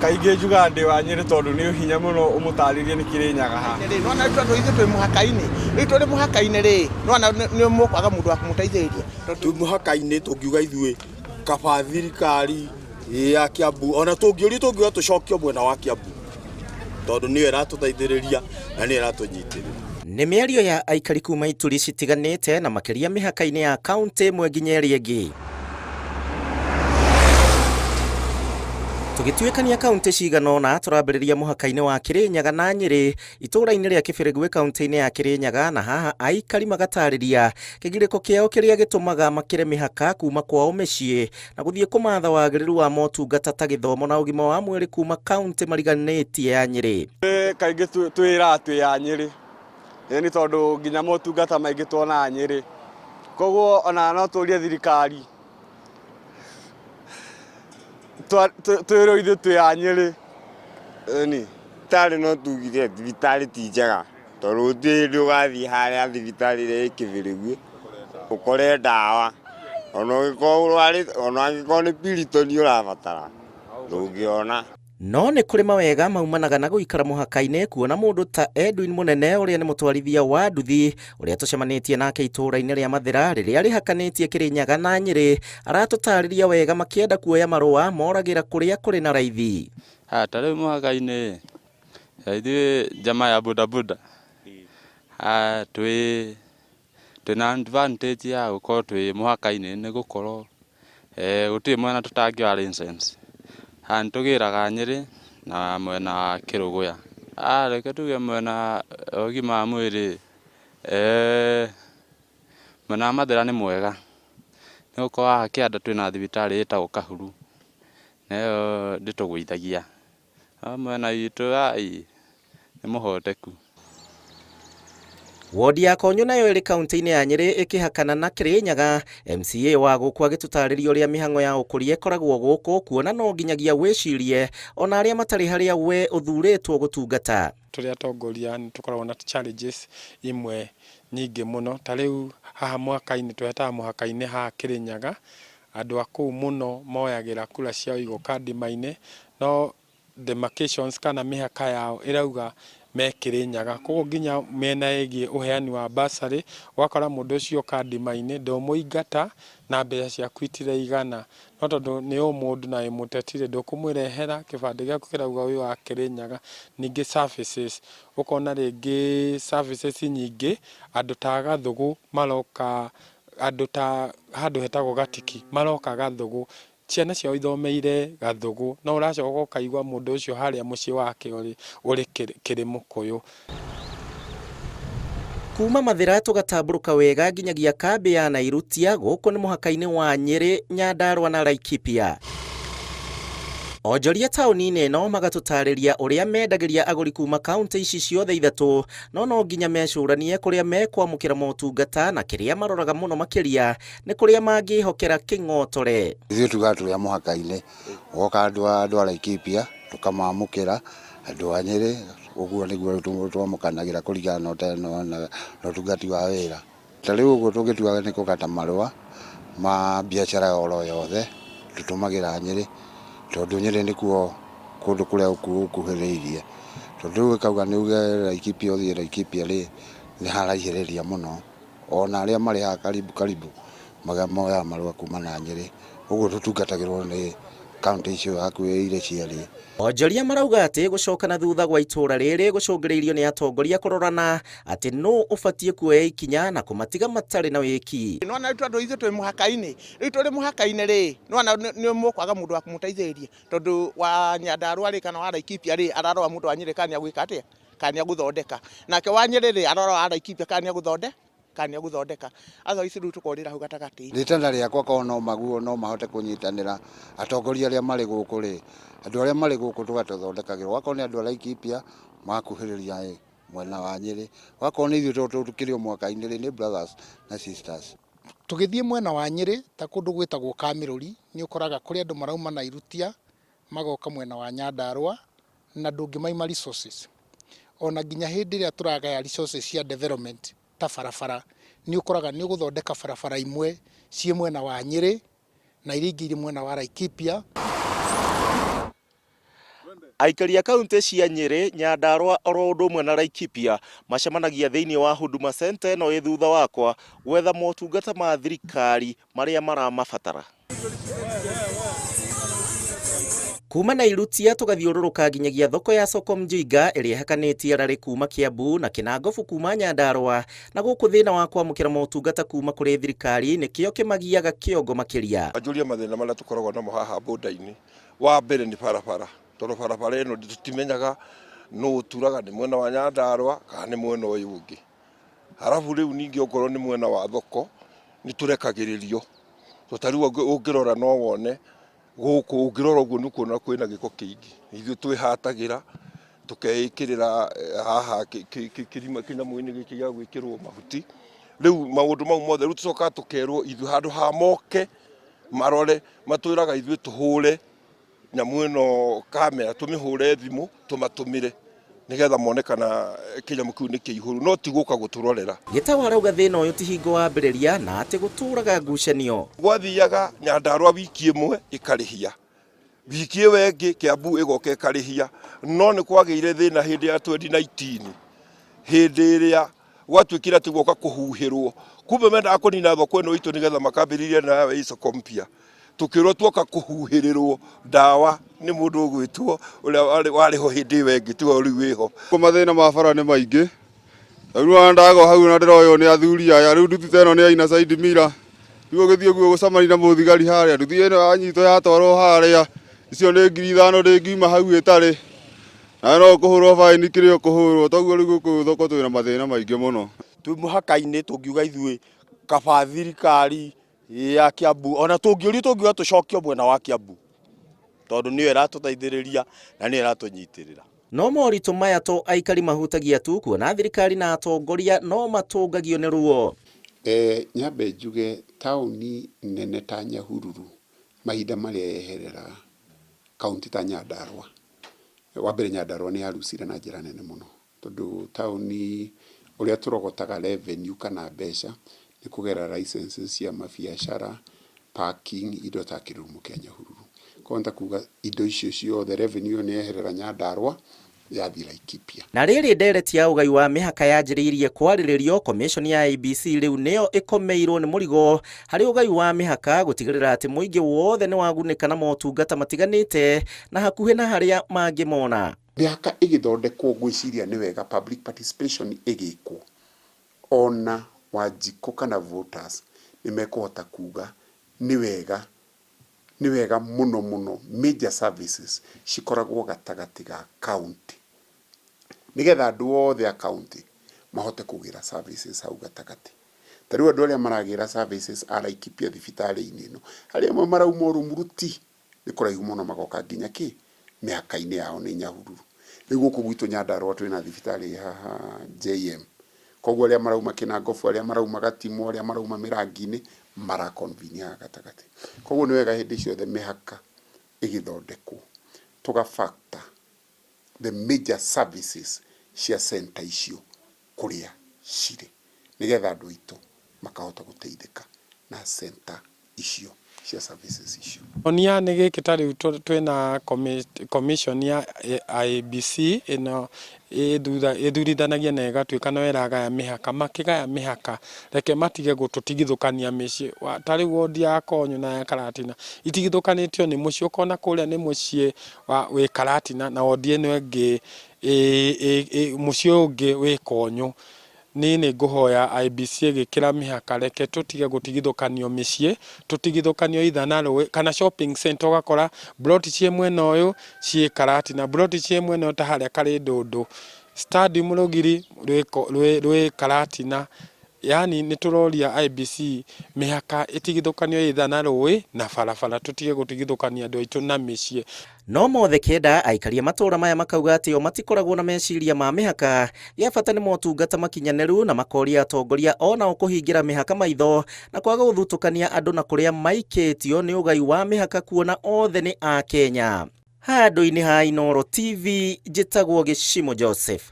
Kaingĩ njugaga ndĩ wa Nyĩrĩ tondũ nĩ hinya mũno ũmũtarĩrie nĩ Kĩrĩnyaga ha. Rĩ nĩwona tondũ ithuĩ twĩ mũhaka-inĩ, rĩu tũrĩ mũhaka-inĩ rĩ, nĩwona nĩ mũkwaga mũndũ wa kũmũteithĩrĩria. Twĩ mũhaka-inĩ tũngiuga ithuĩ kaba thirikari ya Kiambu ona tũngĩũrio tũngiuga tũcokio mwena wa Kiambu tondũ nĩyo ĩratũteithĩrĩria na nĩyo ĩratũnyitĩrĩra. Nĩ mĩario ya aikari kuma ituri citiganĩte na makĩria mĩhaka-inĩ ya kaunti ĩmwe nginya ĩrĩa ĩngĩ. Tũgĩtuĩkania kaunti cigana ũna tũrambĩrĩria mũhaka-inĩ wa Kĩrĩnyaga na Nyĩrĩ itũũra-inĩ rĩa Kĩbĩrĩgwĩ kaunti-inĩ ya Kĩrĩnyaga na haha aikari magatarĩria kĩgirĩko kĩao kĩrĩa gĩtũmaga makĩre mĩhaka kuma kwao mĩciĩ na gũthiĩ kũmatha wagĩrĩru wa motungata ta gĩthomo na ũgima wa mwĩrĩ kuma kaunti mariganĩtie ya Nyĩrĩ. Kaingĩ twĩraga twĩ a Nyĩrĩ nĩ tondũ nginya motungata maingĩ tuonaga Nyĩrĩ. Koguo ona no tũrie thirikari twĩrwo ithuĩ twĩ a Nyĩrĩ. Ĩni. Thibitarĩ no tugire thibitarĩ ti njega tondũ gũtirĩ hĩndĩ ũgathiĩ harĩa thibitarĩ ĩrĩa ĩ Kĩbĩrĩgwĩ ũkore ndawa ona ũngĩkorwo ũrwarĩte ona angĩkorwo nĩ Piriton ũrabatara ndũngĩona. No nĩ kũrĩ mawega maumanaga na gũikara mũhaka-inĩ kuona mũndũ ta Edwin Mũnene ũrĩa nĩ mũtwarithia wa nduthi ũrĩa tũcemanĩtie nake itũũra-inĩ rĩa Mathĩra rĩrĩa rĩhakanĩtie Kĩrĩnyaga na Nyĩrĩ aratũtarĩria wega makĩenda kuoya marũa moragĩra kũrĩa kũrĩ na raithi. Ha, ta rĩu mũhaka-inĩ ithuĩ njama ya bodaboda twĩ twĩna advantage ya gũkorwo twĩ mũhaka-inĩ nĩ gũkorwo gũtirĩ mwena tũtangĩoya license. Haha nĩ tũgĩraga Nyĩrĩ na mwena wa Kĩrũgũya. Reke tuge mwena wa ũgima wa mwĩrĩ mwena wa Mathĩra nĩ mwega nĩ gũkorwo haha kĩanda twĩna thibitarĩ ĩtagwo Kahuru na ĩyo ndĩtũgũithagia. No mwena witũ ai nĩ mũhoteku. Wodi ya Konyo nayo ĩrĩ kaunti-inĩ ya Nyĩrĩ ĩkĩhakana na Kĩrĩnyaga. MCA wa gũkũ agĩtũtarĩria ũrĩa mĩhang'o ya ũkũria ĩkoragwo gũkũ kuona no nginyagia wĩcirie ona arĩa matarĩ harĩa we ũthurĩtwo gũtungata. Tũrĩ atongoria nĩ tũkoragwo na challenges imwe nyingĩ mũno, ta rĩu haha mũhaka-inĩ tũhetaga mũhaka-inĩ haha Kĩrĩnyaga, andũ a kũu mũno moyagĩra kura ciao igoka ndima-inĩ, no demarcations kana mĩhaka yao ĩrauga me Kĩrĩnyaga. Koguo nginya mĩena ĩgiĩ ũheani wa bursary, ũgakora mũndũ ũcio oka ndima-inĩ ndũmũingata na mbeca ciaku itiraigana. No tondũ nĩ ũmũndũ na wĩ mũteti rĩ, ndũkũmwĩra ehera, kĩbandĩ gĩaku kĩrauga wĩ wa Kĩrĩnyaga. Ningĩ services, ũkona rĩngĩ services nyingĩ andũ ta a Gathũgũ maroka, andũ ta handũ hetagwo Gatiki maroka Gathũgũ, ciana ciao ithomeire Gathũgũ, no ũracoka ũkaigua mũndũ ũcio harĩa mũciĩ wake ũrĩ ũrĩ Kĩrĩmũkũyũ. Kuma Mathĩra tũgatambũrũka wega nginyagia kambĩ ya Nairutia gũkũ nĩ mũhaka-inĩ wa Nyĩrĩ, Nyandarua na Laikipia. Onjoria taũni-inĩ ĩno magatũtarĩria ũrĩa mendagĩria agũri kuma kaunti ici ciothe ithatũ no no nginya mecũranie kũrĩa mekwamũkĩra motungata na kĩrĩa maroraga mũno makĩria nĩ kũrĩa mangĩhokera kĩng'otore. Ithuĩ tugaga tũrĩ a mũhaka-inĩ, gwoka andũ a Laikipia tũkamamũkĩra, andũ a Nyĩrĩ, ũguo nĩguo twamũkanagĩra kũringana na ũtungati wa wĩra. Ta rĩu ũguo tũngĩtua nĩ kũgata marũa ma biacara oro yothe, tũtũmagĩra Nyĩrĩ, tondũ Nyĩrĩ nĩkuo kũndũ kũrĩa gũkuhĩrĩirie. Tondũ rĩu ũkauga nĩ uge Laikipia ũthiĩ Laikipia rĩ, nĩ haraihĩrĩria mũno. Ona arĩa marĩ haha karibu karibu moyaga marũa kuma na Nyĩrĩ. Ũguo tũtungatagĩrwo nĩ kaũntĩ icio hakuhĩ irĩ cierĩ. Onjoria marauga atĩ gũcoka na thutha gwa itũũra rĩrĩ gũcũngĩrĩirio nĩ atongoria kũrorana atĩ nũ ũbatiĩ kuoya ikinya na kũmatiga matarĩ na wĩki. Nĩwona rĩu tondũ ithuĩ twĩ mũhaka-inĩ, rĩu tũrĩ mũhaka-inĩ rĩ, nĩwona nĩ mũkwaga mũndũ wa kũmũteithĩrĩria tondũ wa Nyandarua rĩ kana wa Laikipia rĩ ararora mũndũ wa Nyĩrĩ kana nĩ agwĩka atĩa, kana nĩ agũthondeka. Nake wa Nyĩrĩ rĩ ararora wa Laikipia kana nĩ agũthondeka, kana nĩ agũthondeka. Otherwise rĩu tũkorĩra hau gatagatĩ. Rĩtana rĩakwa korwo no maguo no mahote kũnyitanĩra atongoria arĩa marĩ gũkũ rĩ, andũ arĩa marĩ gũkũ tũgatũthondekagĩrwo. Akorwo nĩ andũ a Laikipia magakuhĩrĩria mwena wa Nyĩrĩ, wakorwo nĩ ithuĩ tondũ tũkĩrĩ o mwaka-inĩ rĩ, nĩ brothers na sisters. Tũgĩthiĩ mwena wa Nyĩrĩ ta kũndũ gwĩtagwo Kamĩrũri, nĩ ũkoraga kũrĩ andũ marauma Nairutia magoka mwena wa Nyandarua na ndũngĩmaima resources. Ona nginya hĩndĩ ĩrĩa tũragaya resources cia development ta barabara, nĩ ũkoraga nĩ ũgũthondeka barabara imwe ciĩ mwena wa Nyĩrĩ na iria ingĩ irĩ mwena wa Laikipia. Aikari a kaunti cia Nyĩrĩ, Nyandarua oro ũndũ ũmwe na Laikipia macemanagia thĩinĩ wa Huduma Center ĩno ĩ thutha wakwa gwetha motungata ma thirikari marĩa maramabatara. Kuma Nairutia tũgathiũrũrũka nginyagia thoko ya Soko Mjinga ĩrĩa ĩhakanĩtie Rarĩ kuma Kiambu na Kĩnangobu kuma Nyandarua na gũkũ thĩna wa kwamũkĩra motungata kuma kũrĩ thirikari nĩkĩo kĩmagiaga kĩongo makĩria. Anjũria mathĩna marĩa tũkoragwo namo haha boda-inĩ, wa mbere nĩ barabara, tondũ barabara ĩno tũtimenyaga nũ ũturaga nĩ mwena wa Nyandarua kana nĩ mwena ũyũ ũngĩ. Halafu rĩu ningĩ okorwo nĩ mwena wa thoko nĩ tũrekagĩrĩrio, to ta rĩu ũngĩrora no wone gũkũ ũngĩrora ũguo nĩ ũkuona kwĩna gĩko kĩingĩ. Ithuĩ twĩhatagĩra tũkeĩkĩrĩra haha kĩrima kĩnyamũ-inĩ gĩkĩ gĩa gwĩkĩrwo mahuti. Rĩu maũndũ mau mothe rĩu tũcokaga tũkerwo ithuĩ handũ ha moke marore matwĩraga ithuĩ tũhũre nyamũ ĩno kamera tũmĩhũre thimũ tũmatũmĩre nĩgetha mone kana kĩnyamũ kĩu nĩ kĩihũru no ti gũka gũtũrorera. Gĩtaũ arauga thĩna ũyũ ti hingo wambĩrĩria na atĩ gũtũraga ngucanio. Gwathiaga Nyandarua wiki ĩmwe ĩkarĩhia, wiki ĩyo ĩngĩ Kiambu ĩgoka ĩkarĩhia, no nĩ kwagĩire thĩna hĩndĩ ya 2019 hĩndĩ ĩrĩa gwatuĩkire atĩ guoka kũhuhĩrwo, kumbe mendaga kũnina thoko ĩno itũ nĩgetha makambĩrĩrie nayo ĩ soko mpya. Tũkĩrwo tuoka kũhuhĩrĩrwo ndawa nĩ mũndũ ũgwĩtwo ũrĩa warĩ ho hĩndĩ ĩyo ĩngĩ tiwe rĩu wĩho. Mathĩna ma bara nĩ maingĩ, rĩu ona ndagwa hau na ndĩroywo nĩ athuri aya, rĩu nduthi ta ĩno nĩ yaina side mirror, rĩu ũgĩthiĩ ũguo gũcemania na mũthigari harĩa, nduthi ĩno yanyitwo yatwarwo harĩa, icio nĩ 5,000 ndĩngiuma hau ĩtarĩ, nawe no ũkũhũrwo baĩni kĩrĩa ũkũhũrwo, toguo rĩu gũkũ thoko twĩna mathĩna maingĩ mũno. Twĩ mũhaka-inĩ tũngiuga ithuĩ kaba thirikari ya Kiambu ona tũngĩũrio tũngiuga tũcokio mwena wa Kiambu tondũ nĩyo ĩratũteithĩrĩria na nĩyo ĩratũnyitĩrĩra. No moritũ maya to aikari mahutagia tu kuona thirikari na atongoria no matũngagio nĩ ruo. Nyambe njuge taũni nene ta Nyahururu mahinda marĩa yeherera kaunti ta Nyandarua. Wa mbere Nyandarua nĩ yarucire na njĩra nene mũno tondũ taũni ũrĩa tũrogotaga revenue kana mbeca nĩ kũgerera licenses cia mabiacara, parking, indo ta kĩrurumo kĩa Nyahururu. Koguo nĩ ta kuga indo icio ciothe revenue ĩyo nĩ yeherera Nyandarua yathiĩ Laikipia. Na rĩrĩ ndereti ya ũgai wa mĩhaka yanjĩrĩirie kwarĩrĩrio, commission ya IEBC rĩu nĩyo ĩkomeirwo nĩ mũrigo harĩ ũgai wa mĩhaka gũtigĩrĩra atĩ mũingĩ wothe nĩ wagunĩka na motungata matiganĩte na hakuhĩ na harĩa mangĩmona. Mĩhaka ĩgĩthondekwo ngwĩciria nĩ wega public participation ĩgĩkwo ona Wanjikũ kana voters nĩ mekũhota kuga nĩ wega nĩ wega mũno mũno major services cikoragwo gatagatĩ ga county nĩgetha andũ othe a county mahote kũgĩra services hau gatagatĩ. Ta rĩu andũ arĩa maragĩra services a Laikipia thibitarĩ-inĩ ĩno, harĩ amwe marauma Ũrũmuruti nĩ kũraihu mũno magoka nginya kĩ mĩhaka-inĩ yao nĩ Nyahururu. Rĩu gũkũ gwitũ Nyandarua twĩna thibitarĩ haha JM, koguo arĩa marauma Kĩnangobu, arĩa marauma Gatimũ, arĩa marauma Mĩrangi-inĩ mara convene haha gatagatĩ. Koguo nĩ wega hĩndĩ ciothe mĩhaka ĩgĩthondekwo tũga factor the major services cia center icio kũrĩa cirĩ nĩgetha andũ aitũ makahota gũteithĩka na center icio cia services icio. Onia nĩ gĩkĩ ta rĩu twĩna commission ya IEBC ĩno ĩthurithanagia na ĩgatuĩka no ĩragaya mĩhaka, makĩgaya mĩhaka reke matige gũtũtigithũkania mĩciĩ, ta rĩu wondi ya Konyũ na ya Karatina itigithũkanĩtio nĩ mũciĩ, ũkona kũrĩa nĩ mũciĩ wĩ Karatina na wondi ĩno ĩngĩ mũciĩ ũyũ ũngĩ wĩ Konyũ. Niĩ nĩ ngũhoya IEBC ĩgĩkĩra mĩhaka reke tũtige gũtigithũkanio mĩciĩ, tũtigithũkanio either na rũĩ kana shopping center ũgakora mburoti ciĩ mwena ũyũ ciĩ Karatina, mburoti ciĩ mwena ũyũ ta harĩa Karĩndũndũ, stadium Rũgiri rwĩ Karatina, yaani nĩ tũroria IEBC mĩhaka ĩtigithũkanio either na rũĩ na barabara tũtige gũtigithũkania andũ aitũ na mĩciĩ. No mothe kenda aikari a matũra maya makauga atĩ o matikoragwo na meciria ma mĩhaka, gĩa bata nĩ motungata makinyanĩru na makoria atongoria onao kũhingĩra mĩhaka maitho na kwaga gũthutũkania andũ na kũrĩa maikĩtio nĩ ũgai wa mĩhaka kuona othe nĩ a Kenya. Handũ-inĩ ha Inooro TV njĩtagwo Gĩcimo Joseph.